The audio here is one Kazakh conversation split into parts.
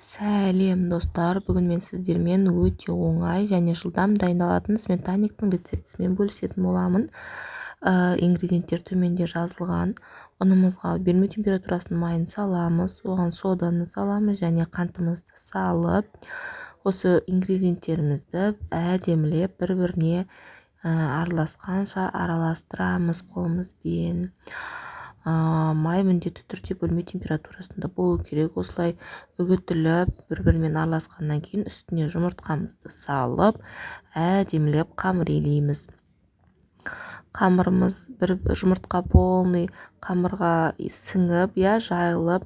Сәлем, достар! Бүгін мен сіздермен өте оңай және жылдам дайындалатын сметанниктің рецептісімен бөлісетін боламын. Ингредиенттер төменде жазылған. Ұнымызға бөлме температурасының майын саламыз, оған соданы саламыз және қантымызды салып, осы ингредиенттерімізді әдемілеп бір-біріне араласқанша араластырамыз қолымызбен. Май міндетті түрде бөлме температурасында болу керек. Осылай үгітіліп, бір бірімен араласқаннан кейін үстіне жұмыртқамызды салып, әдемілеп қамыр илейміз. Қамырымыз бір жұмыртқа полный қамырға сіңіп, иә, жайылып,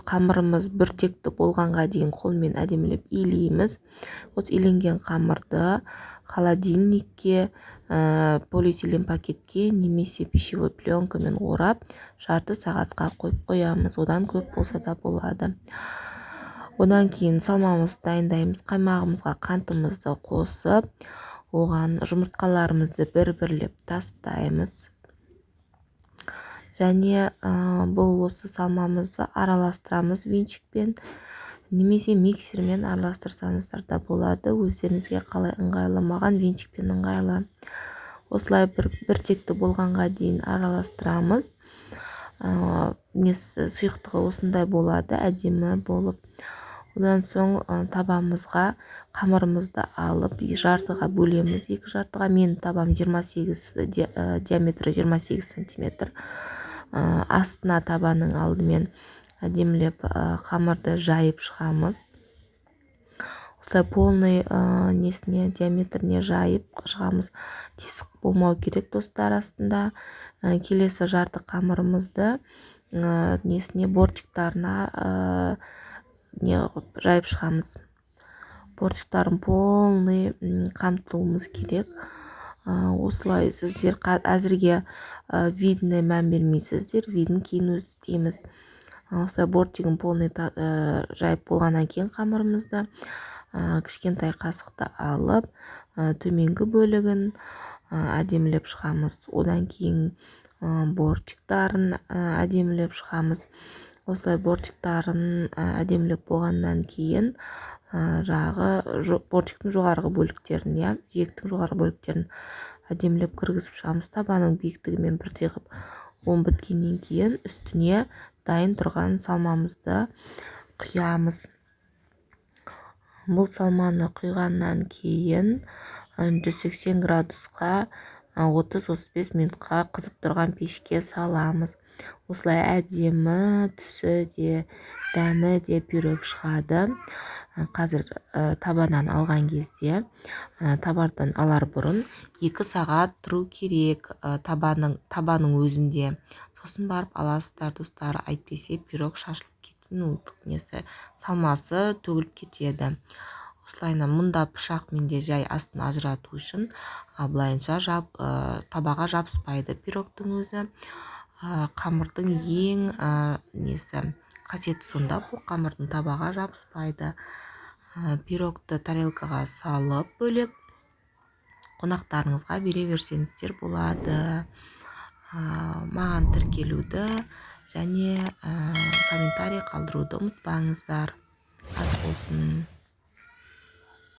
қамырымыз біртекті болғанға дейін қолмен әдемілеп илейміз. Осы иленген қамырды холодильникке, полиэтилен пакетке немесе пищевой пленкамен орап, жарты сағатқа қойып қоямыз. Одан көп болса да болады. Одан кейін салмамызды дайындаймыз. Қаймағымызға қантымызды қосып, оған жұмыртқаларымызды бір бірлеп тастаймыз және бұл осы салмамызды араластырамыз венчикпен немесе миксермен араластырсаңыздар да болады, өздеріңізге қалай ыңғайлы. Маған венчикпен ыңғайлы. Осылай бір текті болғанға дейін араластырамыз. Несі, сұйықтығы осындай болады, әдемі болып. Одан соң табамызға қамырымызды алып, жартыға бөлеміз, екі жартыға. Менің табам 28, диаметрі 28 сантиметр. Астына табаның алдымен әдемілеп қамырды жайып шығамыз. Осылай полный несіне, диаметріне жайып шығамыз. Тесік болмау керек, достар, астында. Келесі жарты қамырымызды несіне, бортиктарына не қылып жайып шығамыз. Бортиктарын полный қамтуымыз керек. Осылай сіздер әзірге видіне мән бермейсіздер, видін кейін өзі істейміз. Осылай бортигін полный жайып болғаннан кейін қамырымызды кішкентай қасықты алып, төменгі бөлігін әдемілеп шығамыз. Одан кейін бортиктарын әдемілеп шығамыз. Осылай бортиктарын әдемілеп болғаннан кейін, жағы бортиктің жоғарғы бөліктерін, иә, жиектің жоғарғы бөліктерін әдемілеп кіргізіп шығамыз табаның биіктігімен бірдей қылып. Оны біткеннен кейін үстіне дайын тұрған салмамызды құямыз. Бұл салманы құйғаннан кейін 180 градусқа 30-35 минутқа қызып тұрған пешке саламыз. Осылай әдемі түсі де, дәмі де пирог шығады. Қазір табадан алған кезде, табадан алар бұрын 2 сағат тұру керек табаның өзінде, сосын барып аласыздар, достар. Әйтпесе пирог шашылып кетеді, ну, несі, салмасы төгіліп кетеді. Осылайынан мұнда пышақ менде жай астын ажырату үшін, а былайынша табаға жабыспайды пирогтың өзі. Қамырдың ең несі, қасиеті сонда, бұл қамырдың табаға жабыспайды. Пирогты тарелкаға салып, бөлек қонақтарыңызға бере берсеңіздер болады. Маған тіркелуді және комментарий қалдыруды ұмытпаңыздар. Ас болсын!